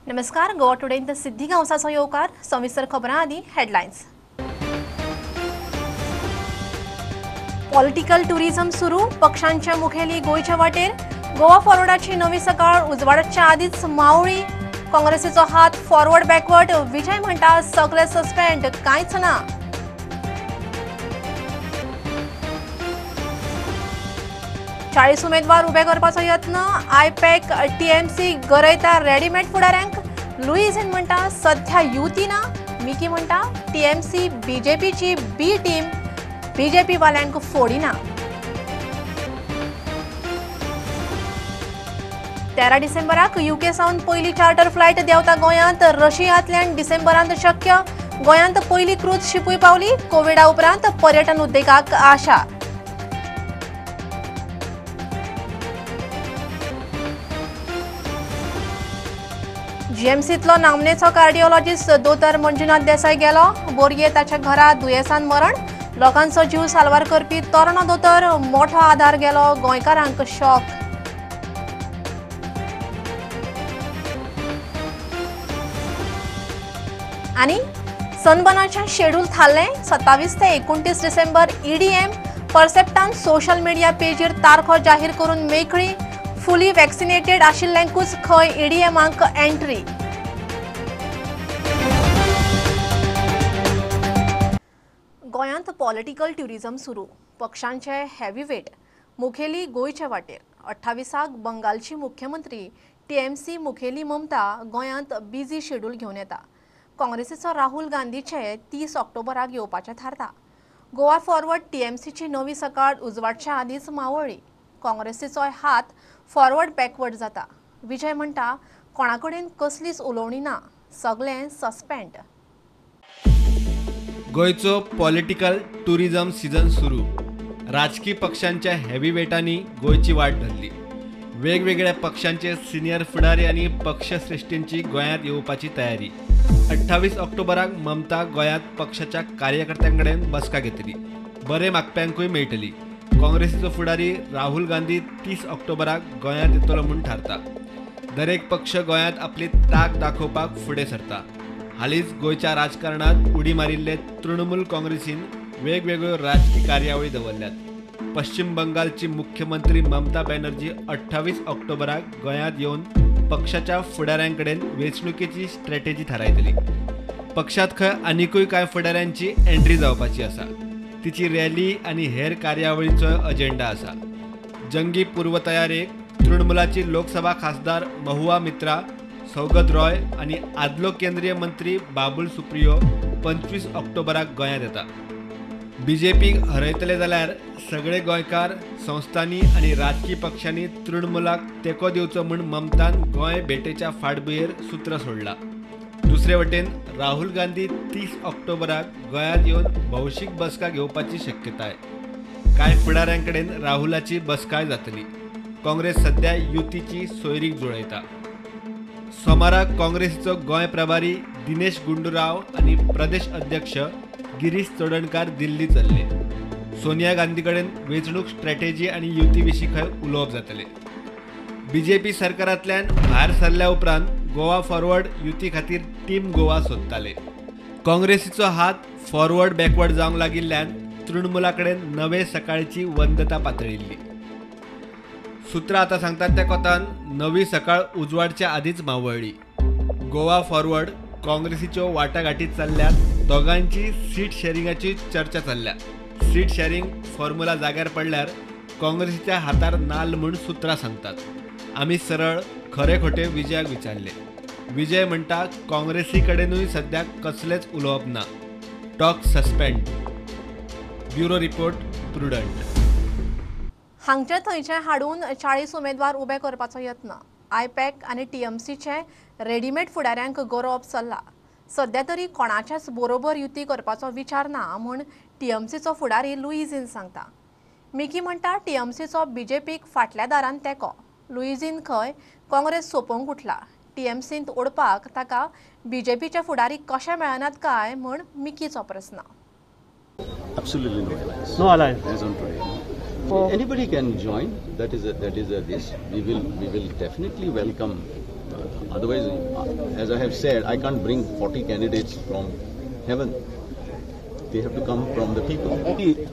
नमस्कार, गोवा टुडेंत सिद्धी गांवसाचो येवकार. सविस्तर खबरां आदी हेडलायन्स. पॉलिटिकल टुरिझम सुरू, पक्षांचे मुखेली गोंयच्या वाटेर. गोवा फॉरवर्डाची नवी सकाळ उजवाडाच्या आदीच मावळी. काँग्रेसीचो हात फॉरवर्ड बॅकवर्ड. विजय म्हणटा सगळे सस्पेंड, कांयच ना. चाळीस उमेदवार उबे करपाचो यत्न. आयपॅक टीएमसी गरयता रेडीमेड फुडाऱ्यांक. लुईझीन म्हणटा सध्या युती ना. मिकी म्हणटा टीएमसी बीजेपीची बी टीम, बीजेपी वाल्यांक फोडिना. 13 डिसेंबराक युके सावन पयली चार्टर फ्लायट देंवता गोंयांत. रशियांतल्यान डिसेंबरांत शक्य. गोंयांत पयली क्रूज शिपूय पावली. कोविडा उपरांत पर्यटन उद्देगाक आशा. जीएमसींतलो नामनेचो कार्डिओलॉजिस्ट दोतर मंजुनाथ देसाय गेलो. बोरये ताच्या घरा दुयेंसान मरण. लोकांचो जीव साल्वार करपी तरणो दोतर मोठो आधार गेलो. गोंयकारांक शॉक. आनी सनबर्नाचें शेड्यूल थारलें. 27 ते 29 डिसेंबर ईडीएम परसेप्टान सोशल मिडिया पेजीर तारखो जाहीर करून मेकळी. फुली वॅक्सिनेटेड आशिल्ल्यांकूच खंय ईडीएमाक एंट्री. गोंयांत पॉलिटिकल ट्युरिझम सुरू. पक्षांचे हेवीवेट मुखेली गोंयचे वाटेर. 28 बंगालची मुख्यमंत्री टीएमसी मुखेली ममता गोंयांत बिझी शेड्यूल घेवन येता. काँग्रेसीचो राहुल गांधीचे 30 ऑक्टोबराक येवपाचें थारता. गोवा फॉरवर्ड टीएमसीची नवी सकाळ उजवाडच्या आदीच मावळ्ळी. काँग्रेसीचोय हात फॉरवर्ड बॅकवर्ड जाता. विजय म्हणटा कोणा कडेन कसलीच उलोवणी ना, सगळें सस्पेंड. गोंयचो पॉलिटिकल टुरिझम सीझन सुरू. राजकी पक्षांच्या हेवीवेटांनी गोंयची वाट धरली. वेगवेगळ्या पक्षांचे सिनियर फुडारी आनी पक्षश्रेश्ठींची गोंयांत येवपाची तयारी. 28 ऑक्टोबराक ममता गोंयांत पक्षाच्या कार्यकर्त्यां कडेन बसका घेतली. बरे मागप्यांकूय मेळटली. काँग्रेसीचो फुडारी राहुल गांधी 30 ऑक्टोबराक गोंयांत येतलो म्हूण थारता. दरेक पक्ष गोंयांत आपली ताक दाखोवपाक फुडें सरता. हालींच गोंयच्या राजकारणांत उडी मारिल्ले तृणमूल काँग्रेसीन वेगवेगळ्यो राजकी कार्यावळी दवरल्यात. पश्चिम बंगालची मुख्यमंत्री ममता बॅनर्जी 28 ऑक्टोबराक गोंयांत येवन पक्षाच्या फुडाऱ्यां कडेन वेंचणुकेची स्ट्रॅटेजी थारायतली. पक्षांत खंय आनिकूय कांय फुडाऱ्यांची एंट्री जावपाची आसा. तिची रॅली आनी हेर कार्यावळीचो अजेंडा आसा. जंगी पूर्वतयारेक तृणमूलाची लोकसभा खासदार महुआ मित्रा, सौगत रॉय आनी आदलो केंद्रीय मंत्री बाबुल सुप्रियो 25 ऑक्टोबराक गोंयांत येता. बीजेपीक हरयतले जाल्यार सगळे गोंयकार, संस्थांनी आनी राजकी पक्षांनी तृणमूलाक तेंको दिवचो म्हूण ममतान गोंय भेटेच्या फाटभुंयेर सूत्र सोडला. दुसरे वटेन राहुल गांधी 30 ऑक्टोबराक गोंयांत येवन भौशीक बसका घेवपाची शक्यताय. कांय फुडाऱ्यां कडेन राहुलाची बसकाय जातली. काँग्रेस सध्या युतीची सोयरीक जुळयता. सोमाराक काँग्रेसीचो गोंय प्रभारी दिनेश गुंडूराव आनी प्रदेश अध्यक्ष गिरीश चोडणकार दिल्ली चल्ले. सोनिया गांधी कडेन वेंचणूक स्ट्रॅटेजी आनी युती विशीं खंय उलोवप जातलें. बीजेपी सरकारांतल्यान भायर सरल्या उपरांत गोवा फॉरवर्ड युती खातीर टीम गोवा सोदताले. काँग्रेसीचो हात फॉरवर्ड बॅकवर्ड जावंक लागिल्ल्यान तृणमूला कडेन नवे सकाळची वंदता पातळिल्ली. सुत्रां आतां सांगतात त्या कोतान नवी सकाळ उजवाडच्या आदीच मावळ्ळी. गोवा फॉरवर्ड काँग्रेसीच्यो वाटाघाटी चल्ल्यात. दोगांची सीट शेरिंगाची चर्चा चल्ल्या. सीट शेरिंग फॉर्म्युला जाग्यार पडल्यार काँग्रेसीच्या हातार नाल म्हूण सुत्रां सांगतात. आमी सरळ खरे खोटे विजयाक विचारले. विजय म्हणटा काँग्रेसी कडेनूय सद्याक कसलेच उलोवप ना. Talk suspend. Bureau report, Prudent. हांगचे थंयचे हाडून 40 उमेदवार उबे करपाचो यत्न. आयपॅक आनी टीएमसीचे रेडीमेड फुडाऱ्यांक गरोवप चल्ला. सध्या तरी कोणाच्याच बरोबर युती करपाचो विचार ना म्हूण टीएमसीचो फुडारी लुईझीन सांगता. मिकी म्हणटा टीएमसीचो बीजेपीक फाटल्या दारान तेंको. लुईझीन खंय काँग्रेस सोंपोवंक उठला. टीएमसींत ओडपाक ताका बीजेपीचे फुडारी कशे मेळनात काय म्हूण मिकीचो प्रस्न. Absolutely no alliance. No alliance. As on today. Anybody can join. That is a this. We will definitely welcome Otherwise, as I have said, I can't bring 40 candidates from heaven. They have to come from the people.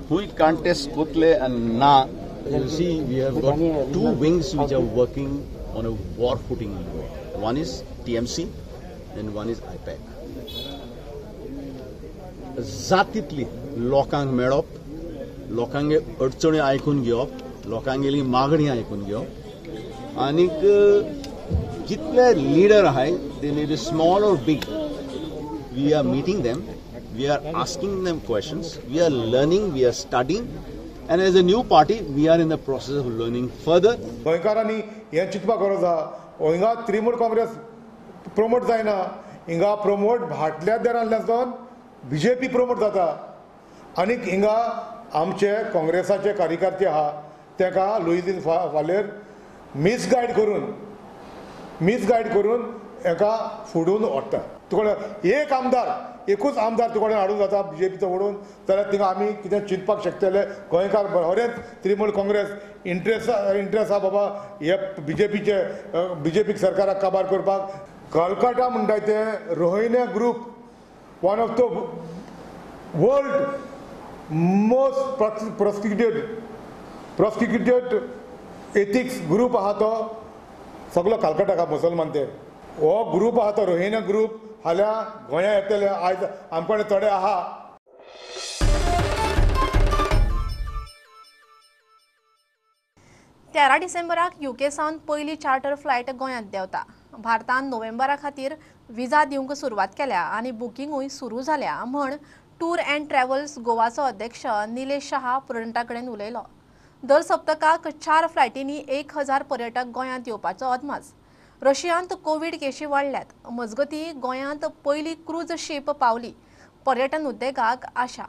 Who contest kotle and na, you see, we have got two wings which are working on a war footing. One is TMC and one is IPAC. जातीतली लोकांक मेळप, लोकांगे अडचणी आयकून घेवप, लोकांगेली मागणी आयकून घेवप आनीक जितले लिडर आहाय, they may be small or big, we are meeting them, we are asking them questions, we are learning, we are studying, and as a new party we are in the process of learning further. गोंयकारांनी हें चिंतपाक गरज आहा. हिंगा Trinamool Congress promote जायना, हिंगा promote भाटल्या देरांतल्यान BJP promote जाता आनीक हिंगा आमचे काँग्रेसाचे कार्यकर्ते आहा तेका लुईझीन फालेर मिसगायड करून हेका फुडून व्हरता. तुका एक आमदार, एकूच आमदार तुका हाडून जाता बीजेपीचो ओडून जाल्यार थिंगा आमी कितें चिंतपाक शकतले. गोंयकार बरेंच तृणमूल काँग्रेस इंट्रस्ट आहा बाबा हे बीजेपीचे, बीजेपीक सरकाराक काबार करपाक. कलकत्ता म्हणटा ते Rohingya group, one of the world most prosecuted ethics group आहा तो सगलो कलकत्ता मुसलमान ते हो ग्रूप आहा तो रोहिण्या ग्रूप फाल्यां गोंया येतले. आयज आमकडे थोडे आहा. तेरा डिसेंबराक युके सावन पयली चार्टर फ्लायट गोंयांत देंवता. भारतान नोव्हेंबरा खातीर विजा दिवंक सुरवात केल्या आनी बुकिंगूय सुरू जाल्या म्हण टूर अँड ट्रॅव्हल्स गोवाचो अध्यक्ष निलेश शाह प्रुडंटा कडेन उलयलो. दर सप्तकाक 4 फ्लायटींनी 1000 पर्यटक गोंयांत येवपाचो अदमास. रशियांत कोवीड केशी वाडल्यात. मजगतीं गोंयांत पयली क्रूज शीप पावली. पर्यटन उद्देगाक आशा.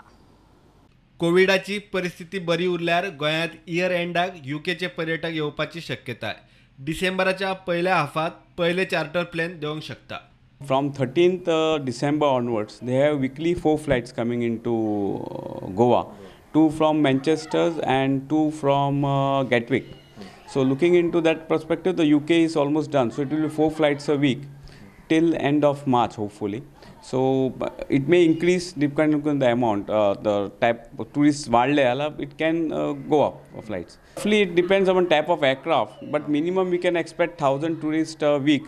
कोविडाची परिस्थिती बरी उरल्यार गोंयांत इयर एंडाक युकेचे पर्यटक येवपाची शक्यताय. डिसेंबराच्या पयल्या हाफांत पयले चार्टर प्लेन देवंक शकता. From 13th December onwards, they have weekly 4 flights coming into Goa, 2 from Manchester and 2 from Gatwick. So looking into that perspective, the UK is almost done. So it will be 4 flights a week till end of March, hopefully. So it may increase depending on the amount, the type of tourists वाढले आला, it can go up for flights. Hopefully it depends on type of aircraft, but minimum we can expect 1,000 tourists a week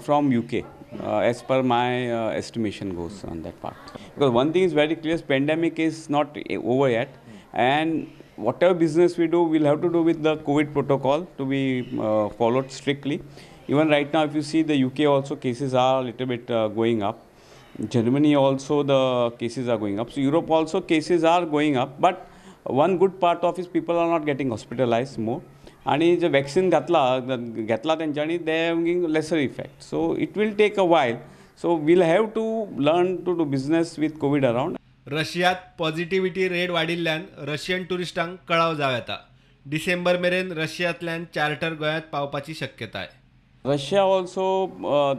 from UK. As per my estimation goes on that part. Because one thing is very clear, pandemic is not over yet, and whatever business we do, we'll have to do with the COVID protocol to be followed strictly. Even right now, if you see the UK also cases are a little bit going up. Germany also the cases are going up. So Europe also cases are going up. But one good part of is people are not getting hospitalized more. आणि जे vaccine घेतला तेंच्यांनी they having lesser effect. So it will take a while. So we'll have to learn to do business with COVID around. रशियात positivity rate वाडिल्ल्यान Russian टुरिस्टांक कळाव जावं येता. डिसेंबर मेरेन रशियांतल्यान charter गोंयांत पावपाची शक्यताय. Russia also,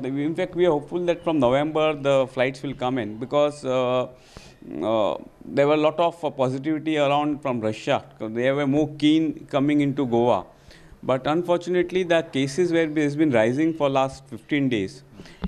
in fact, we are hopeful that from November the flights will come in because there were a lot of positivity around from Russia. They were more keen coming into Goa. But unfortunately, the cases were has been rising for last 15 days.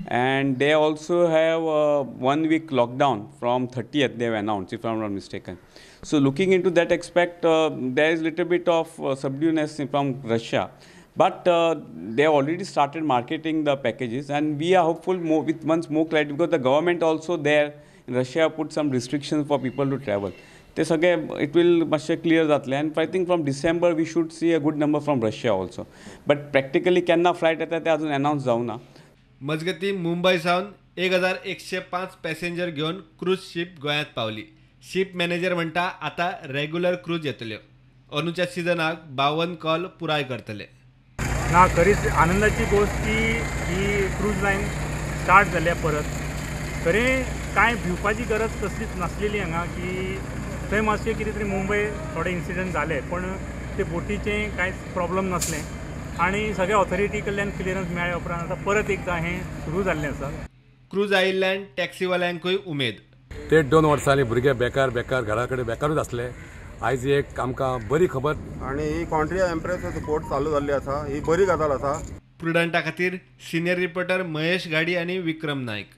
And they also have a 1 week lockdown from 30th they have announced, if I'm not mistaken. So looking into that aspect, there is little bit of subduedness from Russia. But they have already started marketing the packages, and we are hopeful more with once more clarity, because the government also there in Russia put some restrictions for people to travel. ते सगळे it will मातशें clear जातलें, and I think from December we should see a good number from Russia also. But practically केन्ना flight येता ते अजून announce जावना. मजगतीं मुंबय सावन 1105 पॅसेंजर घेवन क्रूज शीप गोंयांत पावली. शीप मॅनेजर म्हणटा आतां रेग्युलर क्रूज येतल्यो. अंदूच्या सिजनाक 52 कॉल पुराय करतले. ना, खरीच आनंदाची गोश्ट की ही क्रूज लायन स्टार्ट जाल्या परत. खरें कांय भिवपाची गरज कसलीच नासलेली हांगा, की थंय मातशें कितें तरी मुंबय थोडे इन्सिडंट जाले, पण ते बोटीचें कांयच प्रॉब्लम नासलें आनी सगळ्या ऑथॉरिटी कडल्यान क्लियरन्स मेळ्ळ्या उपरांत आतां परत एकदां हें सुरू जाल्लें आसा. क्रूज आयिल्ल्यान टॅक्सीवाल्यांकूय उमेद. ते 2 वर्सांनी भुरगे बेकार बेकार घरा कडेन बेकारूच आसले. आयज एक आमकां बरी खबर. आनी ही कॉन्ट्रिया एम्प्रेस पोर्ट चालू जाल्ली आसा, ही बरी गजाल आसा. प्रुडंटा खातीर सिनियर रिपोर्टर महेश घाडी आनी विक्रम नायक.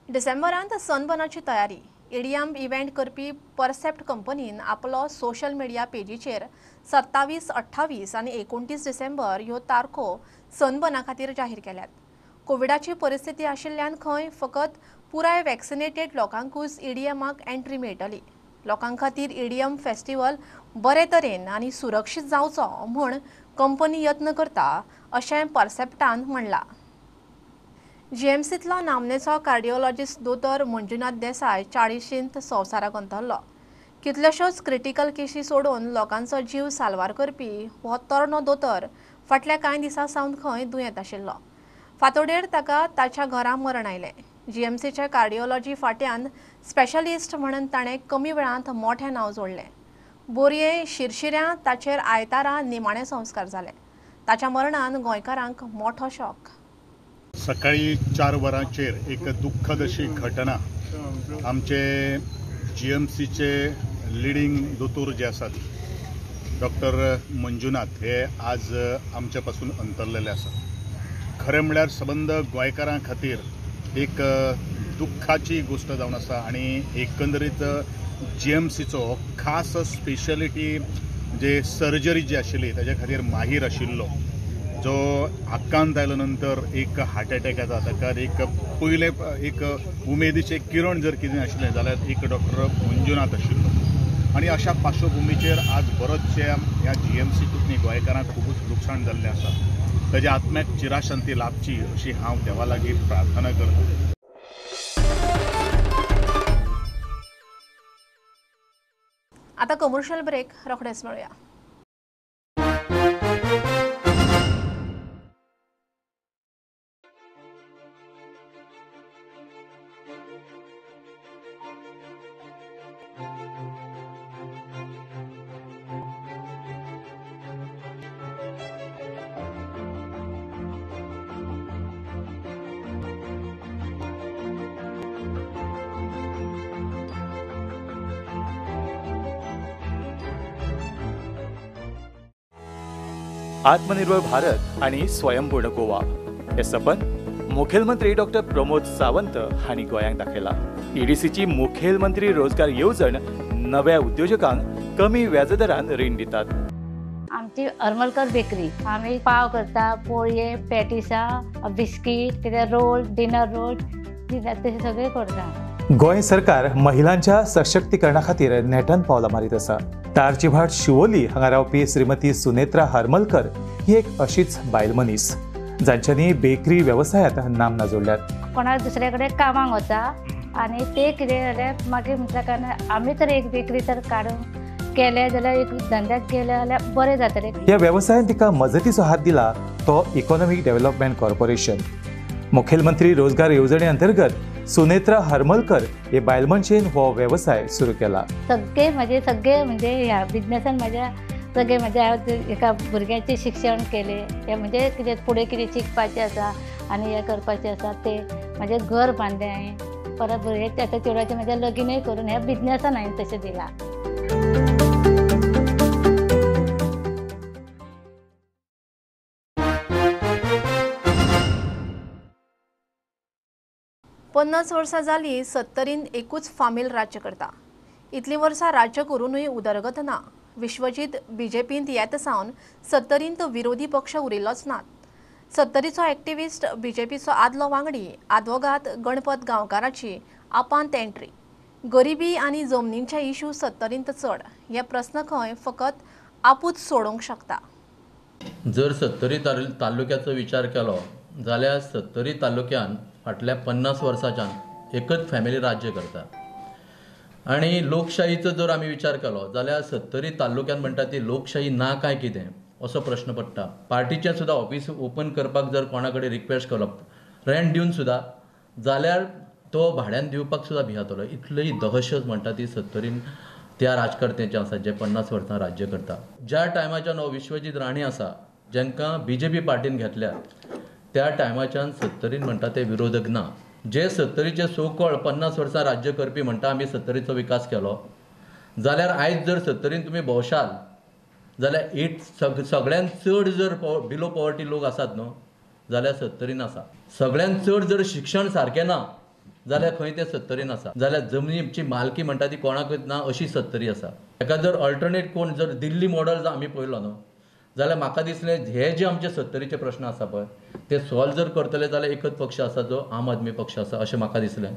डिसेंबरांत सनबर्नाची तयारी. ईडीएम इव्हेंट करपी परसेप्ट कंपनीन आपलो सोशल मिडिया पेजीचेर 27, 28 आनी 29 डिसेंबर ह्यो तारखो सनबर्ना खातीर जाहीर केल्यात. कोविडाची परिस्थिती आशिल्ल्यान खंय फकत पुराय वॅक्सिनेटेड लोकांकूच ईडीएमाक एंट्री मेळटली. लोकां खातीर ईडीएम फेस्टिवल बरे तरेन आनी सुरक्षीत जावचो म्हूण कंपनी यत्न करता अशें परसेप्टान म्हणलां. जीएमसींतलो नामनेचो कार्डिओलॉजिस्ट दोतोर मंजुनाथ देसाय 40शींत संवसाराक अंतरलो. कितल्योश्योच क्रिटिकल केशी सोडून लोकांचो जीव साल्वार करपी हो तरनो दोतोर फाटल्या कांय दिसां सावन खंय दुयेंत आशिल्लो. फांतोडेर ताका ताच्या घरा मरण आयलें. जीएमसीच्या कार्डिओलॉजी फाट्यान स्पेशलिस्ट म्हणून ताणें कमी वेळांत मोठें नांव जोडलें. बोरये शिरशिऱ्यां ताचेर आयतारा निमाणे संस्कार जाले. ताच्या मरणान गोंयकारांक मोठो शॉक. सकाळी 4 वरांचेर एक दुःखद अशी घटना आमचे जीएमसीचे लिडींग दोतोर जे आसात डॉक्टर मंजुनाथ हे आज आमच्या पासून अंतरलेले आसात. खरें म्हळ्यार सबंद गोंयकारां खातीर एक दुःखाची गोष्ट जावन आसा आनी एकंदरीत जीएमसीचो खास स्पेशलिटी जे सर्जरी जी आशिल्ली ताच्या खातीर माहीर आशिल्लो जो आकांत आयल्या नंतर एक हार्ट अटॅक येता ताका एक पयलें एक उमेदीचें किरण जर कितें आशिल्लें जाल्यार एक डॉक्टर मंजुनाथ आशिल्लो आनी अशा पार्श्वभुमीचेर आज बरोचशे ह्या जीएमसीतून गोंयकारांक खुबूच लुकसाण जाल्लें आसा. ताज्या आत्म्याक चिराशांती लाभची अशी हांव देवा लागीं प्रार्थना करतां. आता कमर्शियल ब्रेक, रोखडेच मेळुया. आत्मनिर्भर भारत आणि स्वयंपूर्ण गोवा हे सपन मुखेलमंत्री डॉक्टर प्रमोद सावंत हांणी गोंयांक दाखयला. ईडीसीची मुखेलमंत्री रोजगार येवजण नव्या उद्योजकांक कमी व्याजदरान रीण दितात. आमची हरमलकर बेकरी, आमी पाव करता, पोळये, पॅटिसां, बिस्कीट, कितें रोल, डिनर रोल तशें सगळें करता. गोंय सरकार महिलांच्या सशक्तीकरणा खातीर नेटान पावलां मारीत आसा. तारचीभाट शिवोली हांगा रावपी श्रीमती सुनेत्रा हरमलकर ही एक अशीच बायल मनीस जांच्यांनी बेकरी वेवसायांत नामना जोडल्यात. कोणा दुसऱ्या कडेन कामाक वता आनी ते कितें जाल्यार मागीर म्हटल्या कारणान आमी तर एक बेकरी तर काडून केले जाल्यार एक धंद्याक गेले जाल्यार बरें जातलें. ह्या वेवसायान तिका मजतीचो हात दिला तो इकॉनॉमीक डेव्हलपमेंट कॉर्पोरेशन. मुखेलमंत्री रोजगार येवजणे अंतर्गत सुनेत्रा हरमलकर हे बायल मनशेन हो वेवसाय सुरू केला. सगळे म्हजे सगळे म्हणजे ह्या बिजनेसान म्हज्या सगळे म्हज्या एका भुरग्याचें शिक्षण केलें, हें म्हणजे कितें फुडें कितें शिकपाचें आसा आनी हें करपाचें आसा तें म्हजें घर बांदलें हांवें, परत भुरग्याचें आतां चेडवाचें म्हजें लगीनय करून ह्या बिजनेसान हांवें तशें दिलां. पन्नास वर्सां जालीं सत्तरीन एकूच फामील राज्य करता. इतलीं वर्सां राज्य करूनूय उदरगत ना. विश्वजीत बीजेपींत येत सावन सत्तरींत विरोधी पक्ष उरिल्लोच नात. सत्तरीचो एक्टिविस्ट बीजेपीचो आदलो वांगडी आदवोगाद गणपत गांवकाराची आपांत एंट्री. गरिबी आनी जमनींचे इश्यू सत्तरींत चड हे प्रस्न खंय फकत आपूच सोडोवंक शकता. जर सत्तरी तालुक्याचो विचार केलो जाल्यार सत्तरी तालुक्यान फाटल्या 50 वर्सांच्यान एकच फॅमिली राज्य करता आनी लोकशाहीचो जर आमी विचार केलो जाल्यार सत्तरी तालुक्यान म्हणटा ती लोकशाही ना काय कितें असो प्रश्न पडटा. पार्टीचें सुद्दां ऑफिस ओपन करपाक जर कोणा कडेन रिक्वेस्ट केलो रेंट दिवन सुद्दां जाल्यार तो भाड्यान दिवपाक सुद्दां भियेतलो. इतली दहशत म्हणटा ती सत्तरीन त्या राजकर्त्यांची आसा जे 50 वर्सां राज्य करता. ज्या टायमाच्यान हो विश्वजीत राणे आसा जांकां बीजेपी पार्टीन घेतल्या त्या टायमाच्यान सत्तरीन म्हणटा ते विरोधक ना. जे सत्तरीचे सोकळ 50 वर्सां राज्य करपी म्हणटा आमी सत्तरीचो विकास केलो जाल्यार आयज जर सत्तरीन तुमी भोंवशाल जाल्यार 8 सगळ्यान चड जर बिलो पॉवर्टी लोक आसात न्हू जाल्यार सत्तरीन आसा. सगळ्यान चड जर शिक्षण सारकें ना जाल्यार खंय तें सत्तरीन आसा. जाल्यार जमनीची मालकी म्हणटा ती कोणाकच ना अशी सत्तरी आसा. ताका जर अल्टरनेट कोण जर दिल्ली मॉडल जर आमी पळयलो न्हू जाल्यार म्हाका दिसलें हे जे आमचे सत्तरीचे प्रश्न आसा पळय ते सॉल्व जर करतले जाल्यार एकच पक्ष आसा जो आम आदमी पक्ष आसा अशें म्हाका दिसलें.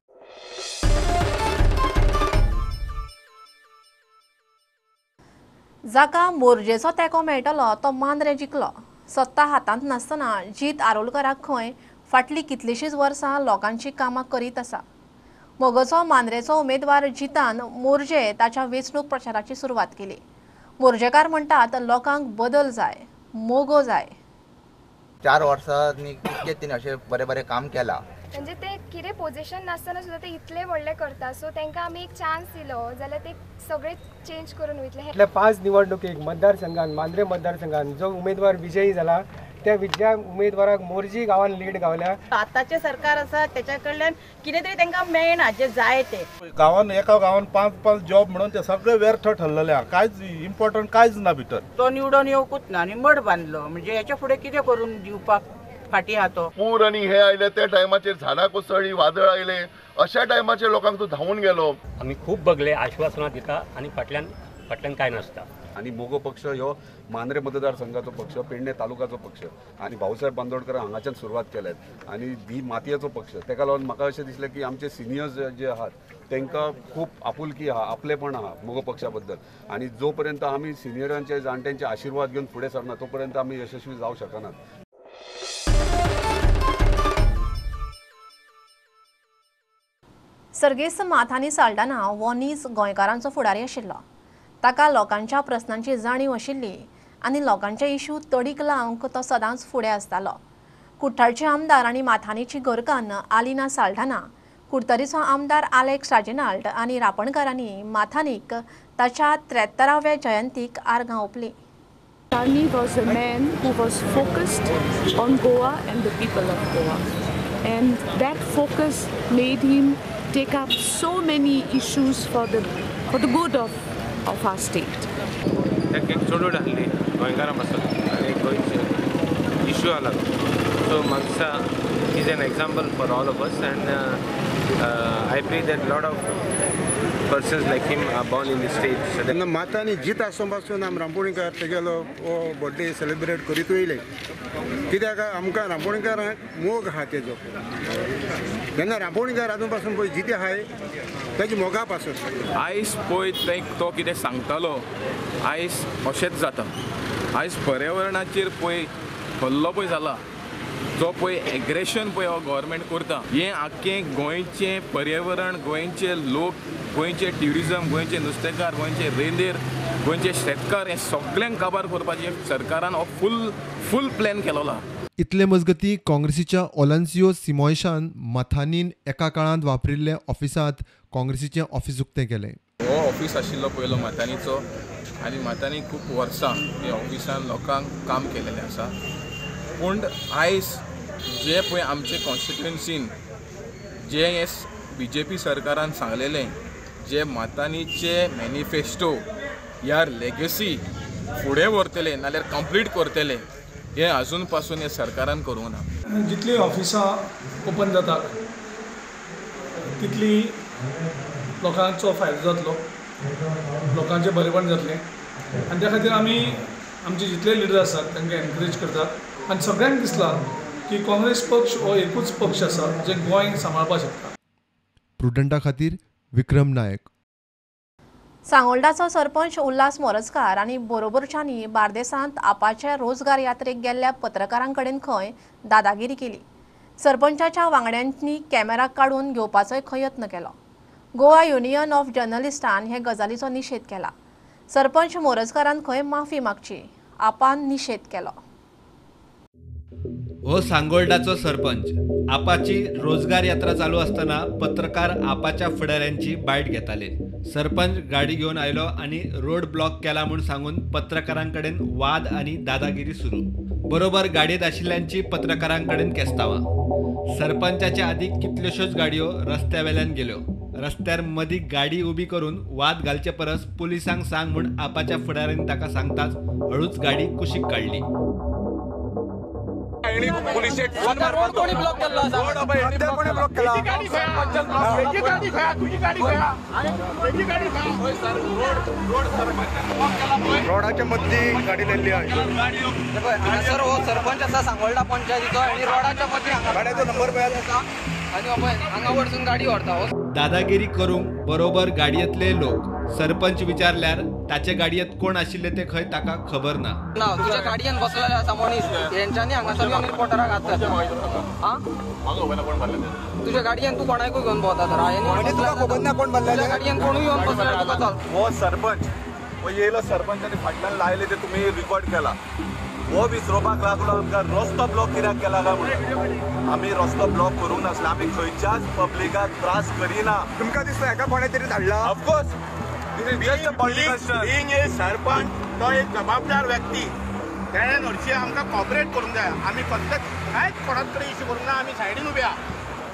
जाका मोरजेचो तेंको मेळटलो तो मांद्रे जिखलो. सत्ता हातांत नासतना जीत आरोलकराक खंय फाटलीं कितलींशींच वर्सां लोकांची कामां करीत आसा. मोगोचो मांद्रेचो उमेदवार जितान मोरजे ताच्या वेंचणूक प्रचाराची सुरवात केली. मोरजेकार म्हणटात लोकांक बदल जाय, मोगो जाय. 4 वर्सांनी कितके तिने अशें बरें बरें काम केलां. म्हणजे ते कितें पोजिशन नासतना सुद्दां ते इतले व्हडले करता. सो तांकां आमी एक चान्स दिलो जाल्यार ते सगळे चेंज करून वयतले. इतले 5 निवडणुकेक मतदारसंघान मांद्रे मतदारसंघान जो उमेदवार विजयी जाला त्या विजया उमेदवाराक मोरजी गांवान लीड गावल्या. आतांचें सरकार आसा तेच्या कडल्यान कितें तरी तांकां मेळना जें जाय तें. गांवान एका गांवान 5-5 जॉब म्हणून ते सगळे व्यर्थ ठरलेले आहा, कांयच इम्पॉर्टंट कांयच ना भितर. तो निवडून येवकूच ना आनी मड बांदलो म्हणजे हेच्या फुडें कितें करून दिवपाक फाटी आहा तो. पूर आनी हे आयले त्या टायमाचेर झाडां कोसळ्ळी, वादळ आयले, अशा टायमाचेर लोकांक तो धांवून गेलो. आमी खूब बगले आश्वासनां दिता आनी फाटल्यान फाटल्यान कांय नासता. आनी मोगो पक्ष ह्यो मांद्रे मतदारसंघाचो पक्ष, पेडणे तालुकाचो पक्ष आनी भाऊसाहेब बांदोडकर हांगाच्यान सुरवात केल्यात आनी ही मातयेचो पक्ष. तेका लागून म्हाका अशें दिसलें की आमचे सिनियर्स जे आहात तांकां खूब आपुलकी आहा, आपलेपण आहा मोगो पक्षा बद्दल आनी जो पर्यंत आमी सिनियरांचे जाणट्यांचे आशिर्वाद घेवन फुडें सरना तो पर्यंत आमी यशस्वी जावं शकनात. सर्गेस्त माथानी साल्डाना हो नीज गोंयकारांचो फुडारी आशिल्लो. ताका लोकांच्या प्रस्नांची जाणीव आशिल्ली आनी लोकांचे इश्यू तडीक लावंक तो सदांच फुडें आसतालो. कुठ्ठाळचे आमदार आनी माथानीची घरकान्न आलिना साल्डाना, कुडतरीचो आमदार आलेक्स राजेनाल्ड आनी रापणकारांनी माथानीक ताच्या 73व्या जयंतीक आर्गां ओंपलीं. Tani was a man who was focused on Goa and the people of Goa, and that focus made him take up so many issues for the good of our state. ताका एक चोडूड आहली गोंयकारां पासून आनी गोंयचे इश्यू आला. So म्हाका is an example for all of us and I pray that lot of persons like him are born in the state. तेन्ना मातांनी जीत आसों पासून आमी रांपोणीकार तेगेलो हो बर्थडे सेलिब्रेट करीत वयले, कित्याक आमकां रांपोणीकारांक मोग आहा तेजो. तेन्ना रांपोणीकार आजून पासून पळय जिते आहाय तेजे मोगा पासून. आयज पळय तें तो कितें सांगतालो आयज अशेंच जाता. आयज पर्यावरणाचेर पळय हल्लो पळय जाला, जो पळय एग्रेशन पळय हो गव्हर्मेंट करता, हें आख्खें गोंयचें पर्यावरण, गोंयचे लोक, गोंयचें ट्युरिजम, गोंयचे नुस्तेकार, गोंयचे रेंदेर, गोंयचे शेतकार, हें सगळ्यांक काबार करपाचें सरकारान हो फूल प्लॅन केलोलो आहा. इतले मजगती काँग्रेसीच्या ओलान्सियो सिमोयशान मथानीन एका काळांत वापरिल्ले ऑफिसांत काँग्रेसीचें ऑफिस उक्तें केलें. हो ऑफिस आशिल्लो पयलो माथानीचो आनी माथानी खूब वर्सां ह्या ऑफिसान लोकांक काम केलेलें आसा. पूण आयज जे पळय आमचे कॉन्स्टिट्युएन्सीन जे हे बीजेपी सरकारान सांगलेलें, जे माथानीचे मॅनिफेस्टो ह्या लेगसी फुडें व्हरतले नाल्यार कंप्लीट करतले, हें आजून पासून हे सरकारान करूंक ना. जितलीं ऑफिसां ओपन जातात तितली लोकांचो फायदो जातलो, लोकांचें बरेपण जातलें आनी त्या खातीर आमी आमचे जितले लिडर आसात तांकां एनकरेज करतात आनी सगळ्यांक दिसलां की काँग्रेस पक्ष हो एकूच पक्ष आसा जे गोंय सांबाळपाक शकता. प्रुडंटा खातीर विक्रम नायक. सांगोल्डाचो सरपंच उल्हास मोरजकार आनी बरोबरच्यांनी बार्देसांत आपाचे रोजगार यात्रेक गेल्ल्या पत्रकारांकडेन खंय दादागिरी केली. सरपंचाच्या वांगड्यांनी कॅमेरा काडून घेवपाचोय खंय यत्न केलो. गोवा युनियन ऑफ जर्नलिस्टान हे गजालीचो निशेध केला. सरपंच मोरजकारान खंय माफी मागची, आपान निशेध केलो. हो सांगोल्डाचो सरपंच आपाची रोजगार यात्रा चालू असताना पत्रकार आपाच्या फुडाऱ्यांची बायट घेताले. सरपंच गाडी घेवन आयलो आनी रोड ब्लॉक केला म्हूण सांगून पत्रकारांकडेन वाद आनी दादागिरी सुरू. बरोबर गाडयेंत आशिल्ल्यांची पत्रकारांकडेन केस्तावां. सरपंचाच्या आदी कितल्योश्योच गाडयो रस्त्या वेल्यान गेल्यो. रस्त्यार मदीं गाडी उबी करून वाद घालचे परस पुलिसांक सांग म्हूण आपाच्या फुडाऱ्यांनी ताका सांगताच हळूच गाडी कुशीक काडली. रोडाच्या मदली गाडी लायल्ली आहा. हांगासर हो सरपंच आसा सांगोल्डा पंचायतीचो आनी रोडाच्या मदीं गाडयेचो नंबर पळयात आनी हांगा वचून गाडी व्हरता. दादागिरी करूंक बरोबर गाडयेंतले लोक. सरपंच विचारल्यार ताचे गाडयेंत कोण आशिल्ले ते खंय ताका खबर ना. ना तुझ्या गाडयेन बसलेले आसा मनीस हेंच्यांनी हांगासर येवन रिपोर्टराक हात घातला. तुझ्या गाडयेन तूं कोणाकूय घेवन भोंवता तर तुका खबर ना कोण भरलेले. तुझ्या गाडयेन कोणूय येवन बसले तुका चल. हो सरपंच हो येयलो सरपंच आनी फाटल्यान लायले ते तुमी रिकॉर्ड केला. हो विसरोवपाक लागलो आमकां रस्तो ब्लॉक कित्याक केला काय म्हणून. आमी रस्तो ब्लॉक करूंक नासले, आमी खंयच्याच पब्लिकाक त्रास करिना. तुमकां दिसता हेका कोणें तरी धाडला? ऑफकोर्स बीइंग ए सरपंच तो एक जबाबदार व्यक्ती, तेणें हरशीं आमकां कॉपरेट करूंक जाय. आमी कसलेच कांयच कोणाच कडेन इश्यू करूंक ना, आमी सायडीन उबे आहा.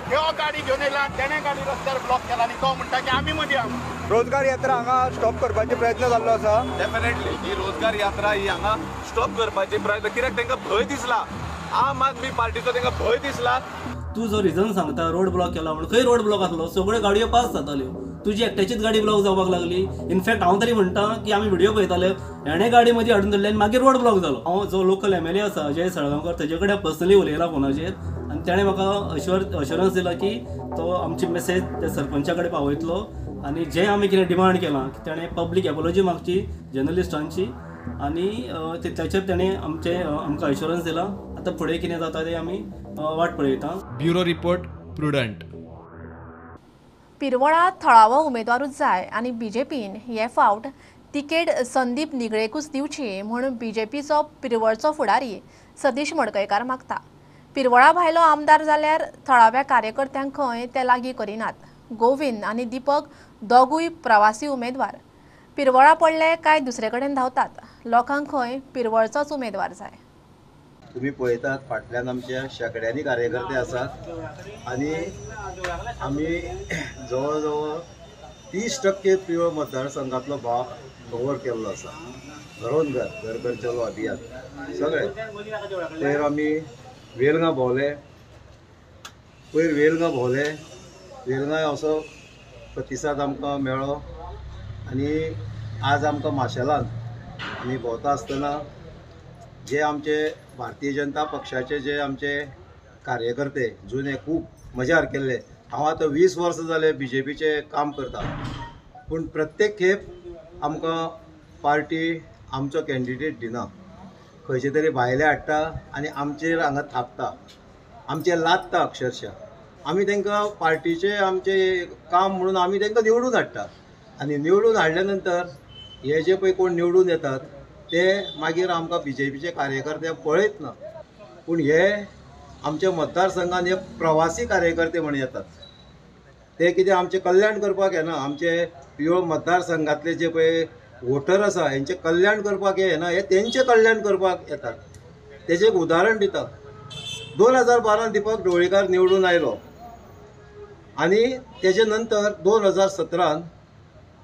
त्यो गाडी घेवन येयला, तेणें गाडी रस्त्यार ब्लॉक केला आनी तो म्हणटा की आमी मदीं आहा. रोजगार यात्रा हांगा स्टॉप करपाचे प्रयत्न जाल्लो आसा. डेफिनेटली ही रोजगार यात्रा ही हांगा स्टॉप करपाचे प्रयत्न, कित्याक तांकां भंय दिसला. आम आदमी पार्टीचो तांकां भंय दिसला. तूं जो रिजन सांगता रोड ब्लॉक केला म्हणून, खंय रोड ब्लॉक आसलो? सगळ्यो गाडयो पास जाताल्यो, तुजी एकट्याचीच गाडी ब्लॉक जावपाक लागली. इनफॅक्ट हांव तरी म्हणटा की आमी व्हिडिओ पळयताले, हेणें गाडी मदीं हाडून धरली आनी मागीर रोड ब्लॉक जालो. हांव जो लोकल MLA आसा अजय साळगांवकर तेजे कडेन पर्सनली उलयला फोनाचेर आनी तेणें म्हाका अश्योरन्स दिला की तो आमची मेसेज त्या सरपंचा कडेन पावयतलो आनी जें आमी कितें डिमांड केलां की तेणें पब्लीक एपोलॉजी मागची जर्नलिस्टांची आनी ताचेर तेणें आमकां अश्योरन्स दिला. आतां फुडें कितें जाता तें आमी वाट पळयता. Bureau report, Prudent. पिरवळा थळावो उमेदवारूच जाय आनी बीजेपीन हे फावट तिकेट संदीप निगळेकूच दिवची म्हूण बीजेपीचो पिरवळचो फुडारी सतीश मडकयकार मागता. पिरवळा भायलो आमदार जाल्यार थळाव्या कार्यकर्त्यांक खंय ते लागीं करिनात. गोविंद आनी दीपक दोगूय प्रवासी उमेदवार. पिरवळा पडले काय दुसरे कडेन धांवतात. लोकांक खंय पिरवळचोच उमेदवार जाय. तुम्ही पळयतात फाटल्यान आमच्या शेंकड्यांनी कार्यकर्ते आसात आनी आमी जवळ जवळ 30% पिवळ मतदारसंघातलो भाग कवर केल्लो आसा. घरोन घर, घर घर चलो अभियान सगळे. पयर आमी वेलगां भोंवले, पयर वेलगां भोंवले, वेलगां असो प्रतिसाद आमकां मेळ्ळो आनी आज आमकां माशेलान आमी भोंवता आसतना जे आमचे भारतीय जनता पक्षाचे जे आमचे कार्यकर्ते जुने खूब मजार केल्ले, हांव आतां 20 वर्सां जाले बीजेपीचें काम करता, पूण प्रत्येक खेप आमकां पार्टी आमचो कॅन्डिडेट दिना, खंयचे तरी भायले हाडटा आनी आमचेर हांगा थापता, आमचेर लादता अक्षरशः. आमी तांकां पार्टीचे आमचे काम म्हणून आमी तांकां निवडून हाडटा आनी निवडून हाडल्या नंतर हे जे पळय कोण निवडून येतात ते मागीर आमकां बीजेपीचे कार्यकर्ते पळयत ना, पूण हे आमच्या मतदारसंघान हे प्रवासी कार्यकर्ते म्हण येतात. ते कितें आमचें कल्याण करपाक येना, आमचे पिवळ मतदारसंघातले जे पळय वोटर आसा हेंचें कल्याण करपाक येना, हे तेंचें कल्याण करपाक येतात. तेजें एक उदाहरण दिता, 2012 दीपक ढवळीकार निवडून आयलो आनी तेजे नंतर 2017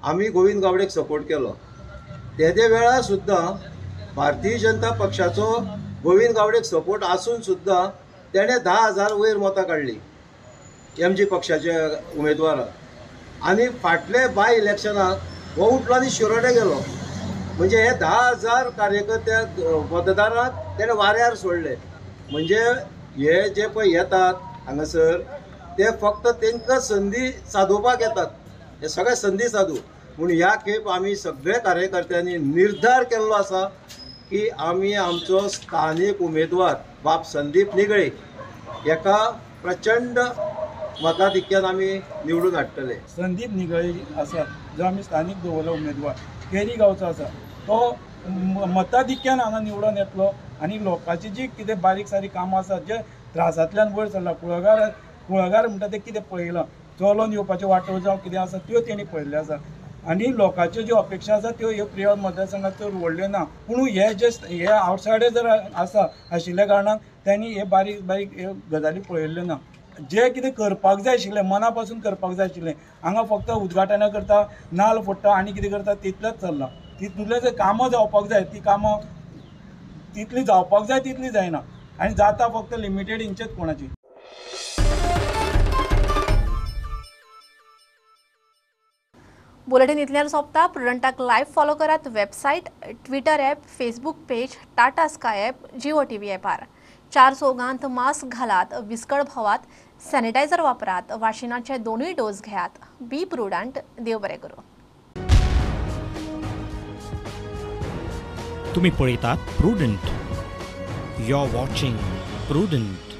आमी गोविंद गावडेक सपोर्ट केलो. तेदे वेळार सुद्दां भारतीय जनता पक्षाचो गोविंद गावडेक सपोर्ट आसून सुद्दां तेणें 10,000 वयर मतां काडली एमजी पक्षाच्या उमेदवाराक आनी फाटले बाय इलेक्शनाक हो उठलो आनी शिरोडे गेलो. म्हणजे हे 10,000 कार्यकर्त्यांक मतदारांक तेणें वाऱ्यार सोडले. म्हणजे हे जे पळय येतात हांगासर ते फक्त तांकां संदी सादोवपाक येतात, हे सगळे संदी सादू. पूण ह्या खेप आमी सगळे कार्यकर्त्यांनी निर्धार केल्लो आसा की आमी आमचो स्थानीक उमेदवार बाब संदीप निगळे हेका प्रचंड मताधिक्यान आमी निवडून हाडटले. संदीप निगळे आसा जो आमी स्थानीक दवरलो उमेदवार, केरी गांवचो आसा, तो मताधिक्यान हांगा निवडून येतलो आनी लोकांची जी कितें बारीक सारीक कामां आसात जे त्रासांतल्यान वयर सरला, कुळागर म्हणटा तें कितें पळयलां, चलोन येवपाच्यो वाटो जावं कितें आसा त्यो तेणी पळयल्ल्यो आसा आनी लोकांच्यो ज्यो अपेक्षा आसा त्यो ह्यो प्रियोळ मतदारसंघात चड व्हडल्यो ना. पूण हे जे हे आवटसायडर जर आसा आशिल्ल्या कारणान त्यांनी हे बारीक बारीक ह्यो गजाली पळयल्ल्यो ना. जे कितें करपाक जाय आशिल्लें मना पासून करपाक जाय आशिल्लें, हांगा फक्त उद्घाटनां करता, नाल फोडटा आनी कितें करता तितलेंच चल्लां. तितूंतलें जे कामां जावपाक जाय ती कामां तितली जावपाक जाय तितली जायना आनी जाता फक्त लिमिटेड इंचेच कोणाची. बुलेटिन इतल्यान सोंपता. प्रुडंटाक लायव्ह फॉलो करात website, Twitter app, Facebook page, Tata Sky app, Jio TV ॲपार. 4 चौगांत मास्क घालात, विस्कळ भोवात, सॅनिटायझर वापरात, वाशिनाचे 2 डोस घेयात. Be Prudent. देव बरें करूं. तुम्ही पळयतात Prudent. You are watching Prudent.